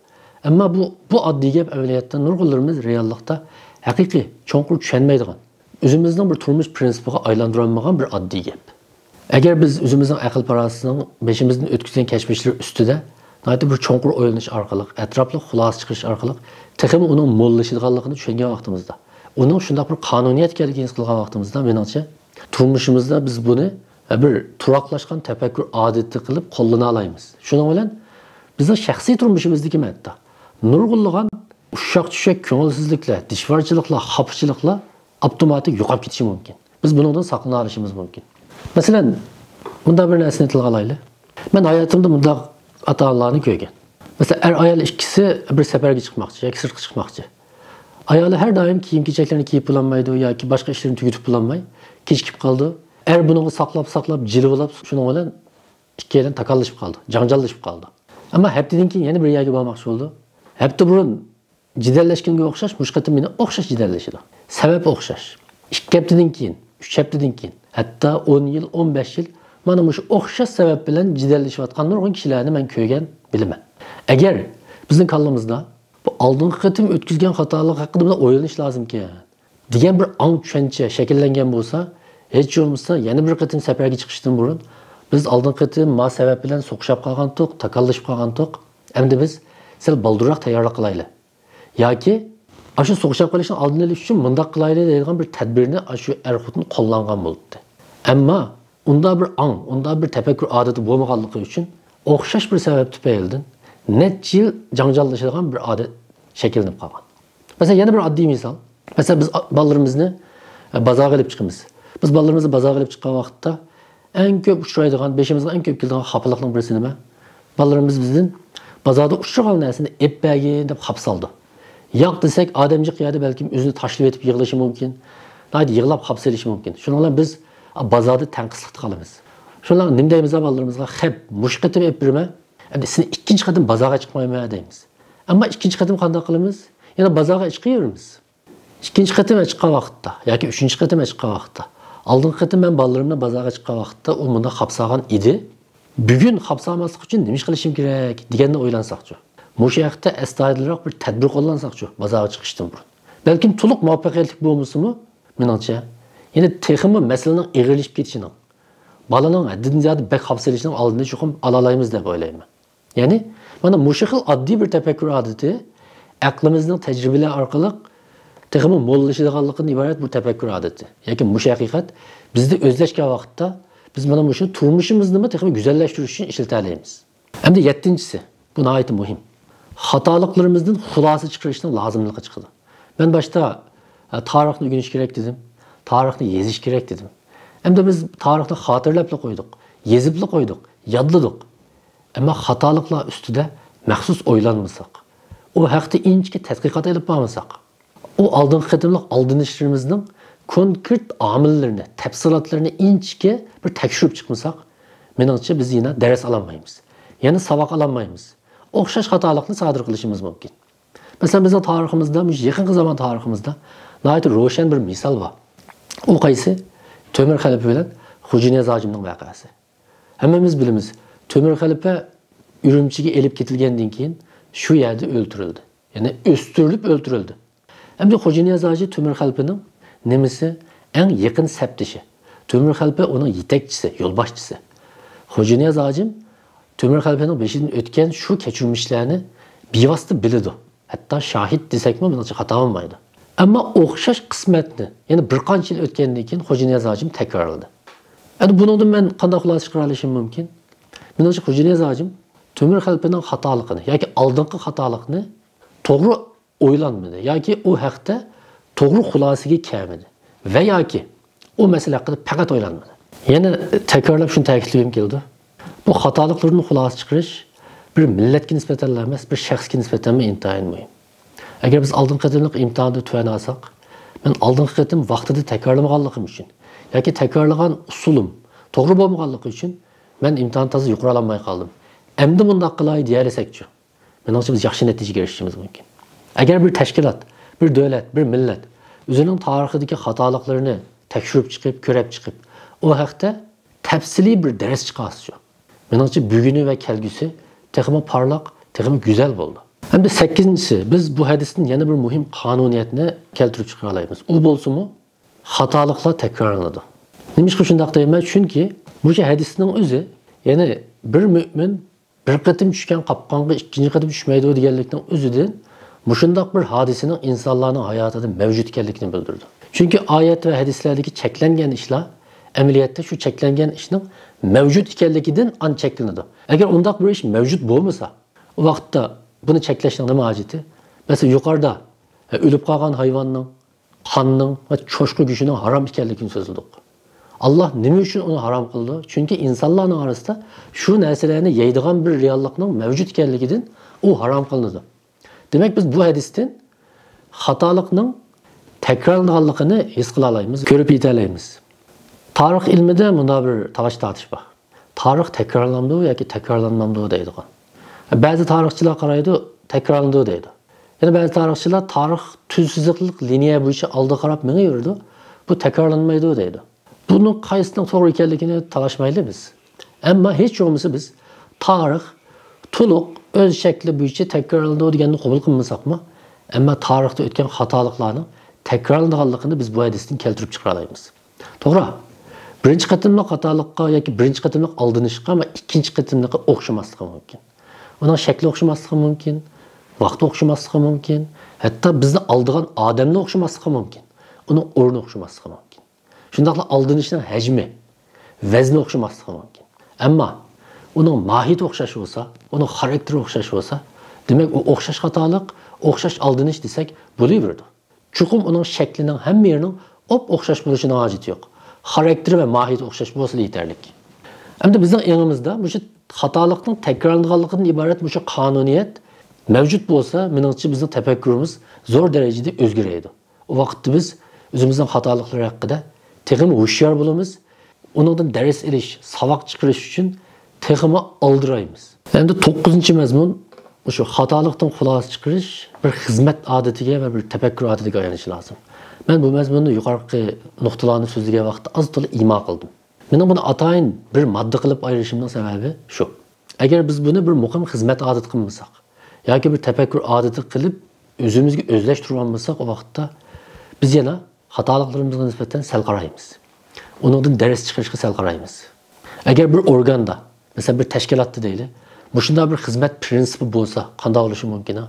ئەمما بۇ، بۇ ئاددىي گەپ ئەمەلىيەتتە نۇرغۇنلىرىمىز رېئاللىقتا ھەقىقىي چوڭقۇر چۈشەنمەيدىغان، ئۆزىمىزنىڭ بىر تۇرمۇش پىرىنسىپىغا ئايلاندۇرالمىغان بىر ئاددىي گەپ. ئەگەر بىز ئۆزىمىزنىڭ ئەقىل-پاراسىتىنىڭ بېشىمىزدىن ئۆتكۈزگەن كەچمىشلىرى ئۈستىدە ناھايىتى بىر چوڭقۇر ئويلىنىش ئارقىلىق، ئەتراپلىق خۇلاسە چىقىرىش ئارقىلىق تېخىمۇ ئۇنىڭ موللىشىدىغانلىقىنى چۈشەنگەن ۋاقتىمىزدا، ئۇنىڭ شۇنداق بىر قانۇنىيەت ئىكەنلىكىنى ھېس قىلغان ۋاقتىمىزدا، مېنىڭچە، تۇرمۇشىمىزدا بىز بۇنى بىر تۇراقلاشقان تەپەككۇر ئادىتى قىلىپ قوللىنالايمىز. شۇنىڭ بىلەن بىزنىڭ شەخسىي تۇرمۇشىمىزدىكى ھەتتا نۇرغۇنلىغان ئۇششاق-چۈششەك كۆڭۈلسىزلىكلەر، دىشۋارچىلىقلار، خاپىچىلىقلار ئاپتوماتىك يوقاپ كېتىشى مۇمكىن. بىز بۇنىڭدىن ساقلىنالىشىمىز مۇمكىن. مەسىلەن، مۇنداق بىر نەرسىنى تىلغا ئالايلى. مەن ھاياتىمدا مۇنداق ئاتا-ئانىلارنى كۆرگەن. مەسىلەن، ئەر-ئايال ئىككىسى بىر سەپەرگە چىقماقچى ياكى سىرتقا چىقماقچى. ئايالى ھەر دائىم كىيىم-كېچەكلىرىنى كىيىپ بولالمايدۇ ياكى باشقا ئىشلىرىنى تۈگىتىپ بولالماي كېچىكىپ قالىدۇ. ئەر بۇنىڭغا ساقلاپ-ساقلاپ، جىلۋىلاپ، شۇنىڭ بىلەن ئىككىيلەن تاكاللىشىپ قالىدۇ، جاڭجاللىشىپ قالىدۇ. ئەمما ھەپتىدىن كېيىن يەنە بىر يەرگە بارماقچى بولىدۇ. ھەپتە بۇرۇن جېدەللەشكەنگە ئوخشاش، مۇشۇ قېتىم يەنە ئوخشاش جېدەللىشىدۇ. سەۋەب ئوخشاش. ئىككى ھەپتىدىن كېيىن، ئۈچ ھەپتىدىن كېيىن، ھەتتا ئون يىل، ئون بەش يىل مانا مۇشۇ ئوخشاش سەۋەب بىلەن جېدەللىشىۋاتقان نۇرغۇن كىشىلەرنى مەن كۆرگەن، بىلىمەن. ئەگەر بىزنىڭ كاللىمىزدا بۇ ئالدىنقى قېتىم ئۆتكۈزگەن خاتالىق ھەققىدە بىر ئويلىنىش لازىمكەن دېگەن بىر ئاڭ چۈشەنچە شەكىللەنگەن بولسا، ھېچ بولمىسا يەنە بىر قېتىم سەپەرگە چىقىشتىن بۇرۇن، بىز ئالدىنقى قېتىم ما سەۋەب بىلەن سوقۇشۇپ قالغانتۇق، تاكاللىشىپ قالغانتۇق، ئەمدى بىز سەل بالدۇرراق تەييارلىق قىلايلى. ياكى ئاشۇ سوقۇشۇپ قېلىشنىڭ ئالدىنى ئېلىش ئۈچۈن مۇنداق قىلايلى دەيدىغان بىر تەدبىرنى ئاشۇ ئەر-خوتۇن قوللانغان بولۇپتۇ. ئەمما ئۇنداق بىر ئاڭ، ئۇنداق بىر تەپەككۇر ئادىتى بولمىغانلىقى ئۈچۈن ئوخشاش بىر سەۋەب تۈپەيلىدىن نەچچە يىل جاڭجاللىشىدىغان بىر ئادەت شەكىللىنىپ قالغان. مەسىلەن، يەنە بىر ئاددىي مىسال. مەسىلەن، بىز ئا-، بالىلىرىمىزنى، ئە، بازارغا ئېلىپ چىقىمىز. بىز بالىلىرىمىزنى بازارغا ئېلىپ چىققان ۋاقىتتا ئەڭ كۆپ ئۇچرايدىغان، بېشىمىزغا ئەڭ كۆپ كېلىدىغان خاپىلىقنىڭ بىرسى نېمە؟ بالىلىرىمىز بىزدىن بازاردا ئۇچرىغان نەرسىنى ئېلىپ بەرگىن دەپ خاپا سالىدۇ. ياق دېسەك، ئادەم جىق يەردە بەلكىم ئۆزىنى تاشلىۋېتىپ يىغلىشى مۇمكىن. ناھايىتى يىغلاپ خاپا سېلىشى مۇمكىن. شۇنىڭ بىلەن بىز بازاردا تەنقىسلىقتا قالىمىز. شۇنىڭ بىلەن نېمە دەيمىز بالىلىرىمىزغا؟ خەپ، مۇشۇ قېتىم ئېلىپ بېرىمەن، ئەمدى سېنى ئىككىنچى قېتىم بازارغا چىقمايمەن دەيمىز. ئەمما ئىككىنچى قېتىم قانداق قىلىمىز؟ يەنە بازارغا چىقىۋېرىمىز. ئىككىنچى قېتىم چىققان ۋاقىتتا ياكى ئۈچىنچى قېتىم چىققان ۋاقىتتا، ئالدىنقى قېتىم مەن بالىلىرىمنى بازارغا چىققان ۋاقىتتا ئۇ مۇنداق خاپسالغان ئىدى، بۈگۈن خاپسالماسلىق ئۈچۈن نېمە ئىش قىلىشىم كېرەك دېگەننى ئويلانساقچۇ؟ مۇشۇ ھەقتە ئەستايىدىلراق بىر تەدبىر قوللانساقچۇ بازارغا چىقىشتىن بۇرۇن؟ بەلكىم تولۇق مۇۋەپپەقىيەتلىك بولمىسىمۇ، مېنىڭچە، يەنە تېخىمۇ مەسىلىنىڭ ئېغىرلىشىپ كېتىشىنىڭ، بالىنىڭ ھەددىدىن زىيادە بەك خاپسىلىشىنىڭ ئالدىنى چوقۇم ئالالايمىز دەپ ئويلايمەن. يەنى، مانا مۇشۇ خىل ئاددىي بىر تەپەككۇر ئادىتى ئەقلىمىزنىڭ تەجرىبىلەر ئارقىلىق تېخىمۇ موللىشىدىغانلىقىدىن ئىبارەت بىر تەپەككۇر ئادىتى. ياكى مۇشۇ ھەقىقەت بىزدە ئۆزلەشكەن ۋاقىتتا بىز مانا مۇشۇ تۇرمۇشىمىزنىمۇ تېخىمۇ گۈزەللەشتۈرۈش ئۈچۈن ئىشلىتەلەيمىز. ئەمدى يەتتىنچىسى، بۇ ناھايىتى مۇھىم. خاتالىقلىرىمىزدىن خۇلاسە چىقىرىشنىڭ لازىملىقى چىقىدۇ. مەن باشتا، ئە، تارىخنى ئۆگىنىش كېرەك دېدىم، تارىخنى يېزىش كېرەك دېدىم. ئەمدى بىز تارىخنى خاتىرىلەپلا قويدۇق، يېزىپلا قويدۇق، يادلىدۇق. ئەمما خاتالىقلار ئۈستىدە مەخسۇس ئويلانمىساق، ئۇ ھەقتە ئىنچىكە تەتقىقات ئېلىپ بارمىساق، ئۇ ئالدىنقى قېتىملىق ئالدىنىشلىرىمىزنىڭ كونكرېت ئامىللىرىنى، تەپسىلاتلىرىنى ئىنچىكە بىر تەكشۈرۈپ چىقمىساق، مېنىڭچە بىز يەنە دەرس ئالالمايمىز، يەنە ساۋاق ئالالمايمىز. ئوخشاش خاتالىقنى سادىر قىلىشىمىز مۇمكىن. مەسىلەن، بىزنىڭ تارىخىمىزدا، مۇشۇ يېقىنقى زامان تارىخىمىزدا ناھايىتى روشەن بىر مىسال بار. ئۇ قايسى؟ تۆمۈر خەلىپە بىلەن خوجانىياز ھاجىمنىڭ ۋەقەسى. ھەممىمىز بىلىمىز، تۆمۈر خەلىپە ئۈرۈمچىگە ئېلىپ كېتىلگەندىن كېيىن شۇ يەردە ئۆلتۈرۈلدى. يەنى ئۆستۈرۈلۈپ ئۆلتۈرۈلدى. ئەمدى خوجانىياز ھاجى تۆمۈر خەلىپىنىڭ نېمىسى؟ ئەڭ يېقىن سەپدىشى. تۆمۈر خەلىپە ئۇنىڭ يېتەكچىسى، يولباشچىسى. خوجانىياز ھاجىم تۆمۈر خەلىپىنىڭ بېشىدىن ئۆتكەن شۇ كەچۈرمىشلەرنى بىۋاسىتە بىلىدۇ. ھەتتا شاھىت دېسەكمۇ مېنىڭچە خاتا بولمايدۇ. ئەمما ئوخشاش قىسمەتنى يەنە بىر قانچە يىل ئۆتكەندىن كېيىن خوجانىياز ھاجىم تەكرارلىدى. ئەمدى بۇنىڭدىن مەن قانداق خۇلاسە چىقىرالىشىم مۇمكىن؟ مېنىڭچە خوجانىياز ھاجىم تۆمۈر خەلىپىنىڭ خاتالىقىنى ياكى ئالدىنقى خاتالىقنى توغرا ئويلانمىدى ياكى ئۇ ھەقتە توغرا خۇلاسىگە كەلمىدى ۋە ياكى ئۇ مەسىلە ھەققىدە پەقەت ئويلانمىدى. يەنە تەكرارلاپ شۇنى تەكىتلىگۈم كېلىدۇ. بۇ خاتالىقلىرىدىن خۇلاسە چىقىرىش بىر مىللەتكە نىسبەتەنلا ئەمەس، بىر شەخسكە نىسبەتەنمۇ ئىنتايىن مۇھىم. ئەگەر بىز ئالدىنقى قېتىملىق ئىمتىھاندا تۆۋەن ئالساق، مەن ئالدىنقى قېتىم ۋاقتىدا تەكرارلىمىغانلىقىم ئۈچۈن ياكى تەكرارلىغان ئۇسۇلۇم توغرا بولمىغانلىقى ئۈچۈن مەن ئىمتىھاندا تازا يۇقىرى ئالالماي قالدىم. ئەمدى مۇنداق قىلاي دېيەلىسەكچۇ؟ مېنىڭچە بىز ياخشى نەتىجىگە ئېرىشىشىمىز مۇمكىن. ئەگەر بىر تەشكىلات، بىر دۆلەت، بىر مىللەت ئۆزىنىڭ تارىخىدىكى خاتالىقلىرىنى تەكشۈرۈپ چىقىپ، كۆرۈپ چىقىپ، ئۇ ھەقتە تەپسىلىي بىر دەرس چىقارسىچۇ؟ مېنىڭچە بۈگۈنى ۋە كەلگۈسى تېخىمۇ پارلاق، تېخىمۇ گۈزەل بولىدۇ. ئەمدى سەككىزىنچىسى، بىز بۇ ھەدىستىن يەنە بىر مۇھىم قانۇنىيەتنى كەلتۈرۈپ چىقىرالايمىز. ئۇ بولسىمۇ، خاتالىقلار تەكرارلىنىدۇ. نېمىشقا شۇنداق دەيمەن؟ چۈنكى مۇشۇ ھەدىسنىڭ ئۆزى، يەنى بىر مۆمىن بىر قېتىم چۈشكەن قاپقانغا ئىككىنچى قېتىم چۈشمەيدۇ دېگەنلىكنىڭ ئۆزىدىن مۇشۇنداق بىر ھادىسىنىڭ ئىنسانلارنىڭ ھاياتىدا مەۋجۇت ئىكەنلىكىنى بىلدۈرىدۇ. چۈنكى ئايەت ۋە ھەدىسلەردىكى چەكلەنگەن ئىشلار ئەمەلىيەتتە شۇ چەكلەنگەن ئىشنىڭ مەۋجۇت ئىكەنلىكىدىن ئان چەكلىنىدۇ. ئەگەر ئۇنداق بىر ئىش مەۋجۇت بولمىسا، ئۇ ۋاقىتتا بۇنى چەكلەشنىڭ نېمە ھاجىتى؟ مەسىلەن، يۇقىرىدا ئۆلۈپ قالغان ھايۋاننىڭ، قاننىڭ ۋە چوشقا گۆشىنىڭ ھارام ئىكەنلىكىنى سۆزلىدۇق. ئاللا نېمە ئۈچۈن ئۇنى ھارام قىلىدۇ؟ چۈنكى ئىنسانلارنىڭ ئارىسىدا شۇ نەرسىلەرنى يەيدىغان بىر رېئاللىقنىڭ مەۋجۇت ئىكەنلىكىدىن ئۇ ھارام قىلىنىدۇ. دېمەك، بىز بۇ ھەدىستىن خاتالىقنىڭ تەكرارلىنىدىغانلىقىنى ھېس قىلالايمىز، كۆرۈپ يېتەلەيمىز. تارىخ ئىلمىدە مۇنداق بىر تالاش-تارتىش بار. تارىخ تەكرارلىنامدۇ ياكى تەكرارلانمامدۇ دەيدىغان. بەزى تارىخچىلار قارايدۇ، تەكرارلىنىدۇ دەيدۇ. يەنە بەزى تارىخچىلار تارىخ تۈز سىزىقلىق لىنىيە بويىچە ئالدىغا قاراپ مېڭىۋېرىدۇ، بۇ تەكرارلانمايدۇ دەيدۇ. بۇنىڭ قايسىنىڭ توغرا ئىكەنلىكىنى تالاشمايلى بىز. ئەمما ھېچ بولمىسا بىز تارىخ تولۇق ئۆز شەكلى بويىچە تەكرارلىنىدۇ دېگەننى قوبۇل قىلمىساقمۇ، ئەمما تارىختا ئۆتكەن خاتالىقلارنىڭ تەكرارلىنىدىغانلىقىنى بىز بۇ ھەدىستىن كەلتۈرۈپ چىقىرالايمىز. توغرا. بىرىنچى قېتىملىق خاتالىققا ياكى بىرىنچى قېتىملىق ئالدىنىشقا ۋە ئىككىنچى قېتىملىققا ئوخشىماسلىقى مۇمكىن. ئۇنىڭ شەكلى ئوخشىماسلىقى مۇمكىن، ۋاقتى ئوخشىماسلىقى مۇمكىن، ھەتتا بىزنى ئالدىغان ئادەمنى ئوخشىماسلىقى مۇمكىن. ئۇنىڭ ئورنى ئوخشىماسلىقى مۇمكىن. شۇنداقلا ئالدىنىشنىڭ ھەجمى، ۋەزنى ئوخشىماسلىقى مۇمكىن. ئەمما ئۇنىڭ ماھىيىتى ئوخشاش بولسا، ئۇنىڭ خاراكتېرى ئوخشاش بولسا، دېمەك، ئۇ ئوخشاش خاتالىق، ئوخشاش ئالدىنىش دېسەك بولۇۋېرىدۇ. چوقۇم ئۇنىڭ شەكلىنىڭ ھەممە يېرىنىڭ ئوپئوخشاش بولۇشىنىڭ ھاجىتى يوق. خاراكتېرى ۋە ماھىيىتى ئوخشاش بولسىلا يېتەرلىك. ئەمدى بىزنىڭ ئېڭىمىزدا مۇشۇ خاتالىقنىڭ تەكرارلىنىدىغانلىقىدىن ئىبارەت مۇشۇ قانۇنىيەت مەۋجۇت بولسا، مېنىڭچە بىزنىڭ تەپەككۇرىمىز زور دەرىجىدە ئۆزگىرەيدۇ. ئۇ ۋاقىتتا بىز ئۆزىمىزنىڭ خاتالىقلىرى ھەققىدە تېخىمۇ ھوشيار بولىمىز. ئۇنىڭدىن دەرس ئېلىش، ساۋاق چىقىرىش ئۈچۈن تېخىمۇ ئالدىرايمىز. ئەمدى توققۇزىنچى مەزمۇن، مۇشۇ خاتالىقتىن خۇلاسە چىقىرىش بىر خىزمەت ئادىتىگە ۋە بىر تەپەككۇر ئادىتىگە ئايلىنىشى لازىم. مەن بۇ مەزمۇننى يۇقىرىقى نۇقتىلارنى سۆزلىگەن ۋاقىتتا ئاز تولا ئىما قىلدىم. مېنىڭ بۇنى ئاتايىن بىر ماددا قىلىپ ئايرىشىمنىڭ سەۋەبى شۇ. ئەگەر بىز بۇنى بىر مۇقىم خىزمەت ئادىتى قىلمىساق ياكى بىر تەپەككۇر ئادىتى قىلىپ ئۆزىمىزگە ئۆزلەشتۈرۈۋالمىساق، ئۇ ۋاقىتتا بىز يەنە خاتالىقلىرىمىزغا نىسبەتەن سەل قارايمىز. ئۇنىڭدىن دەرس چىقىرىشقا سەل قارايمىز. ئەگەر بىر ئورگاندا، مەسىلەن، بىر تەشكىلاتتا دەيلى، مۇشۇنداق بىر خىزمەت پىرىنسىپى بولسا، قانداق بولۇشى مۇمكىن؟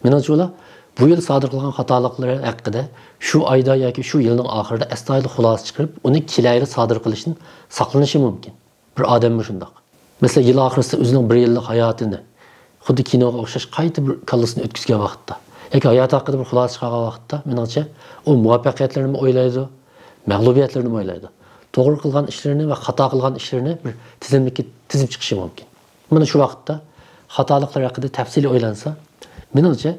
مېنىڭچە، ئۇلار بۇ يىل سادىر قىلغان خاتالىقلىرى ھەققىدە شۇ ئايدا ياكى شۇ يىلنىڭ ئاخىرىدا ئەستايىدىل خۇلاسە چىقىرىپ، ئۇنى كېلەر يىلى سادىر قىلىشتىن ساقلىنىشى مۇمكىن. بىر ئادەممۇ شۇنداق. مەسىلەن، يىل ئاخىرىسىدا ئۆزىنىڭ بىر يىللىق ھاياتىنى خۇددى كىنوغا ئوخشاش قايتا بىر كاللىسىنى ئۆتكۈزگەن ۋاقىتتا ياكى ھاياتى ھەققىدە بىر خۇلاسە چىقارغان ۋاقىتتا، مېنىڭچە، ئۇ مۇۋەپپەقىيەتلىرىنىمۇ ئويلايدۇ، مەغلۇبىيەتلىرىنىمۇ ئويلايدۇ. توغرا قىلغان ئىشلىرىنى ۋە خاتا قىلغان ئىشلىرىنى بىر تىزىملىككە تىزىپ چىقىشى مۇمكىن. مانا شۇ ۋاقىتتا خاتالىقلار ھەققىدە تەپسىلىي ئويلانسا، مېنىڭچە،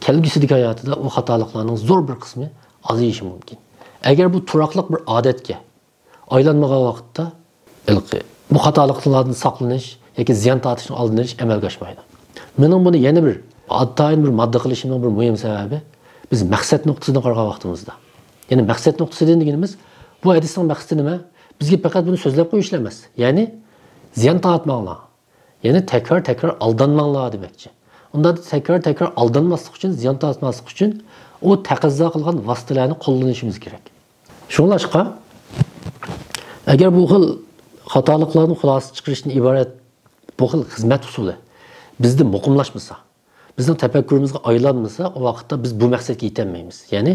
كەلگۈسىدىكى ھاياتىدا ئۇ خاتالىقلارنىڭ زور بىر قىسمى ئازىيىشى مۇمكىن. ئەگەر بۇ تۇراقلىق بىر ئادەتكە ئايلانمىغان ۋاقىتتا، ھېلىقى بۇ خاتالىقلاردىن ساقلىنىش ياكى زىيان تارتىشنىڭ ئالدىنى ئېلىش ئەمەلگە ئاشمايدۇ. مېنىڭ بۇنى يەنە بىر ئاتايىن بىر ماددا قىلىشىمنىڭ بىر مۇھىم سەۋەبى، بىز مەقسەت نۇقتىسىدىن قارىغان ۋاقتىمىزدا. يەنى مەقسەت نۇقتىسىدىن دېگىنىمىز، بۇ ھەدىسنىڭ مەقسىتى نېمە؟ بىزگە پەقەت بۇنى سۆزلەپ قويۇشلا ئەمەس. يەنى زىيان تارتماڭلار. يەنى تەكرار-تەكرار ئالدانماڭلار دېمەكچى. ئۇنداق تەكرار-تەكرار ئالدانماسلىق ئۈچۈن، زىيان تارتماسلىق ئۈچۈن ئۇ تەقەززا قىلغان ۋاسىتىلەرنى قوللىنىشىمىز كېرەك. شۇڭلاشقا، ئەگەر بۇ خىل خاتالىقلارنى خۇلاسە چىقىرىشتىن ئىبارەت بۇ خىل خىزمەت ئۇسۇلى بىزدە مۇقىملاشمىسا، بىزنىڭ تەپەككۇرىمىزغا ئايلانمىسا، ئۇ ۋاقىتتا بىز بۇ مەقسەتكە يېتەلمەيمىز. يەنى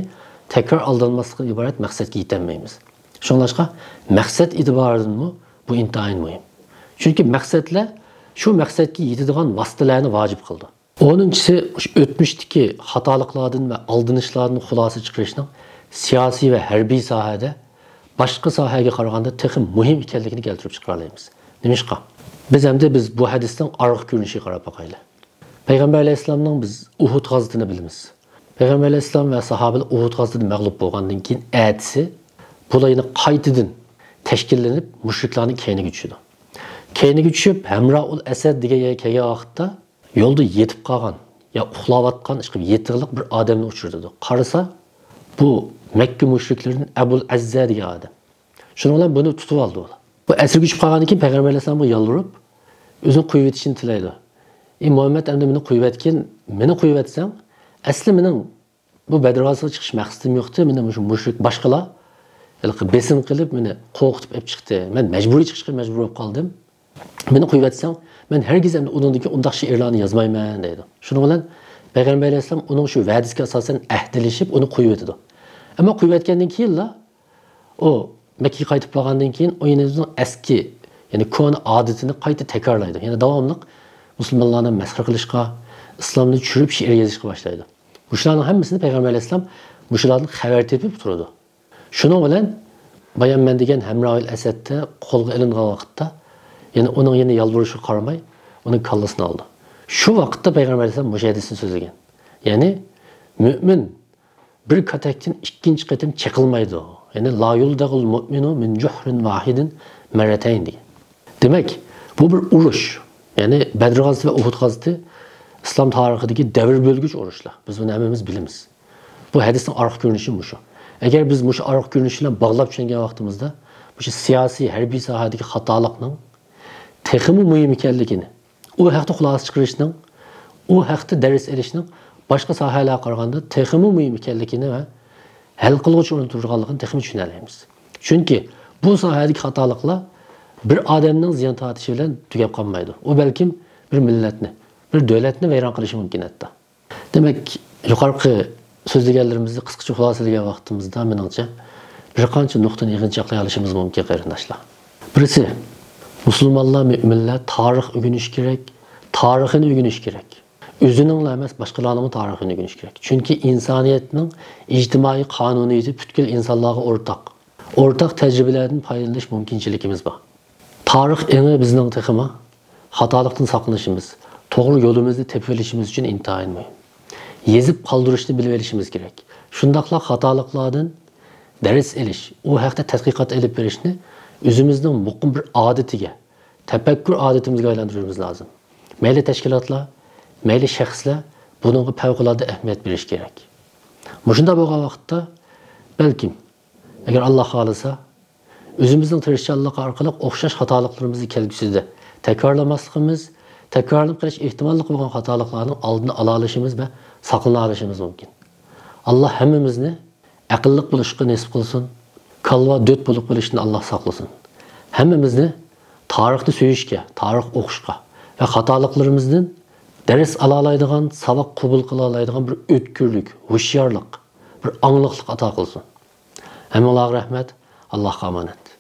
تەكرار ئالدانماسلىقتىن ئىبارەت مەقسەتكە يېتەلمەيمىز. شۇڭلاشقا مەقسەت ئېتىبارىدىنمۇ بۇ ئىنتايىن مۇھىم. چۈنكى مەقسەتلەر شۇ مەقسەتكە يېتىدىغان ۋاسىتىلەرنى ۋاجىپ قىلىدۇ. ئونىنچىسى، مۇشۇ ئۆتمۈشتىكى خاتالىقلاردىن ۋە ئالدىنىشلاردىن خۇلاسە چىقىرىشنىڭ سىياسىي ۋە ھەربىي ساھەدە باشقا ساھەگە قارىغاندا تېخى مۇھىم ئىكەنلىكىنى كەلتۈرۈپ چىقىرالايمىز. نېمىشقا؟ بىز ئەمدى بىز بۇ ھەدىستىن ئارقا كۆرۈنۈشىگە قاراپ باقايلى. پەيغەمبەر ئەلەيھىسسالامنىڭ بىز ئۇھۇد غازىتىنى بىلىمىز. پەيغەمبەر ئەلەيھىسسالام ۋە ساھابىلەر ئۇھۇد غازىتىدە مەغلۇپ بولغاندىن كېيىن، ئەتىسى بۇلار يەنە قايتىدىن تەشكىللىنىپ، مۇشرىكلارنىڭ كەينىگە چۈشىدۇ. كەينىگە چۈشۈپ، ھەمرائۇل ئەسەد دېگەن يەرگە كەلگەن ۋاقىتتا، يولدا يېتىپ قالغان يا ئۇخلاۋاتقان ئىشقىلىپ يېتىقلىق بىر ئادەمنى ئۇچرىتىدۇ. قارىسا، بۇ مەككە مۇشرىكلىرىدىن ئەبۇل ئەززە دېگەن ئادەم. شۇنىڭ بىلەن بۇنى تۇتۇپ ئالدى ئۇلار. بۇ ئەسىرگە چۈشۈپ قالغاندىن كېيىن پەيغەمبەر ئەلەيھىسسالامغا يالۋۇرۇپ، ئۆزىنى قويۇۋېتىشنى تىلەيدۇ. «ئى مۇھەممەد، ئەمدى مېنى قويۇۋەتكىن، مېنى قويۇۋەتسەڭ، ئەسلى مېنىڭ بۇ بەدر غازىسىغا چىقىش مەقسىتىم يوقتى، مېنى مۇشۇ مۇشرىك باشقىلار ھېلىقى بېسىم قىلىپ، مېنى قورقۇتۇپ ئېلىپ چىقتى. مەن مەجبۇرىي چىقىشقا مەجبۇر بولۇپ قالدىم. مېنى قويۇۋەتسەڭ، مەن ھەرگىز ئەمدى ئۇنىڭدىن كېيىن ئۇنداق شېئىرلارنى يازمايمەن» دەيدۇ. شۇنىڭ بىلەن پەيغەمبەر ئەلەيھىسسالام ئۇنىڭ شۇ ۋەدىسىگە ئاساسەن ئەھدىلىشىپ، ئۇنى قويۇۋېتىدۇ. ئەمما قويۇۋەتكەندىن كېيىنلا ئۇ مەككىگە قايتىپ بارغاندىن كېيىن، ئۇ يەنە ئۆزىنىڭ ئەسكى، يەنى كونا ئادىتىنى قايتا تەكرارلايدۇ. يەنى داۋاملىق مۇسۇلمانلارنى مەسخىرە قىلىشقا، ئىسلامنى چۈشۈرۈپ شېئىر يېزىشقا باشلايدۇ. مۇشۇلارنىڭ ھەممىسىنى پەيغەمبەر ئەلەيھىسسالام مۇشۇلاردىن خەۋەر تېپىپ تۇرىدۇ. شۇنىڭ بىلەن بايام مەن دېگەن ھەمرائۇل ئەسەدتە قولغا ئىلىنغان ۋاقىتتا، يەنە ئۇنىڭ يەنە يالۋۇرۇشىغا قارىماي، ئۇنىڭ كاللىسىنى ئالىدۇ. شۇ ۋاقىتتا پەيغەمبەر ئەلەيھىسسالام مۇشۇ ھەدىسنى سۆزلىگەن. يەنى، مۆمىن بىر كاتەكتىن ئىككىنچى قېتىم چېقىلمايدۇ. يەنى، «لا يۇلدەغۇل مۇئمىنۇ مىن جۇھرىن ۋاھىدىن مەررەتەين» دېگەن. دېمەك، بۇ بىر ئۇرۇش. يەنى، بەدر غازىسى ۋە ئۇھۇد غازىسى ئىسلام تارىخىدىكى دەۋر بۆلگۈچ ئۇرۇشلار. بىز بۇنى ھەممىمىز بىلىمىز. بۇ ھەدىسنىڭ ئارقا كۆرۈنۈشى مۇشۇ. ئەگەر بىز مۇشۇ ئارقا كۆرۈنۈش بىلەن باغلاپ چۈشەنگەن ۋاقتىمىزدا، مۇشۇ سىياسىي، ھەربىي ساھەدىكى خاتالىقنىڭ تېخىمۇ مۇھىم ئىكەنلىكىنى، ئۇ ھەقتە خۇلاسە چىقىرىشنىڭ، ئۇ ھەقتە دەرس ئېلىشنىڭ باشقا ساھەلەرگە قارىغاندا تېخىمۇ مۇھىم ئىكەنلىكىنى ۋە ھەل قىلغۇچ ئورۇندا تۇرىدىغانلىقىنى تېخىمۇ چۈشىنەلەيمىز. چۈنكى بۇ ساھەدىكى خاتالىقلار بىر ئادەمنىڭ زىيان تارتىشى بىلەن تۈگەپ قالمايدۇ. ئۇ بەلكىم بىر مىللەتنى، بىر دۆلەتنى ۋەيران قىلىشى مۇمكىن ھەتتا. دېمەك، يۇقىرىقى سۆزلىگەنلىرىمىزنى قىسقىچە خۇلاسىلىگەن ۋاقتىمىزدا، مېنىڭچە، بىر قانچە نۇقتىنى يىغىنچاقلايالىشىمىز مۇمكىن، قېرىنداشلار. بىرسى، مۇسۇلمانلار، مۆمىنلەر تارىخ ئۆگىنىشى كېرەك، تارىخىنى ئۆگىنىشى كېرەك. ئۆزىنىڭلا ئەمەس، باشقىلارنىڭمۇ تارىخىنى ئۆگىنىشى كېرەك. چۈنكى ئىنسانىيەتنىڭ ئىجتىمائىي قانۇنىيىتى پۈتكۈل ئىنسانلارغا ئورتاق. ئورتاق تەجرىبىلەردىن پايدىلىنىش مۇمكىنچىلىكىمىز بار. تارىخ ئېڭى بىزنىڭ تېخىمۇ خاتالىقتىن ساقلىنىشىمىز، توغرا يولىمىزنى تېپىۋېلىشىمىز ئۈچۈن ئىنتايىن مۇھىم. يېزىپ قالدۇرۇشنى بىلىۋېلىشىمىز كېرەك. شۇنداقلا خاتالىقلاردىن دەرس ئېلىش، ئۇ ھەقتە تەتقىقات ئېلىپ بېرىشنى ئۆزىمىزنىڭ مۇقىم بىر ئادىتىگە، تەپەككۇر ئادىتىمىزگە ئايلاندۇرۇشىمىز لازىم. مەيلى تەشكىلاتلار، مەيلى شەخسلەر بۇنىڭغا پەۋقۇلئاددە ئەھمىيەت بېرىشى كېرەك. مۇشۇنداق بولغان ۋاقىتتا، بەلكىم، ئەگەر ئاللا خالىسا، ئۆزىمىزنىڭ تىرىشچانلىقى ئارقىلىق ئوخشاش خاتالىقلىرىمىزنى كەلگۈسىدە تەكرارلىماسلىقىمىز، تەكرارلىنىپ قېلىش ئېھتىماللىقى بولغان خاتالىقلارنىڭ ئالدىنى ئالالىشىمىز ۋە ساقلىنالىشىمىز مۇمكىن. ئاللا ھەممىمىزنى ئەقىللىق بولۇشقا نېسىپ قىلسۇن. كالۋا دۆت بولۇپ قېلىشتىن ئاللا ساقلىسۇن. ھەممىمىزنى تارىخنى سۆيۈشكە، تارىخ ئوقۇشقا ۋە خاتالىقلىرىمىزدىن دەرس ئالالايدىغان، ساۋاق قوبۇل قىلالايدىغان بىر ئۆتكۈرلۈك، ھوشيارلىق، بىر ئاڭلىقلىق ئاتا قىلسۇن. ھەممىڭلارغا رەھمەت، ئاللاھقا ئامانەت.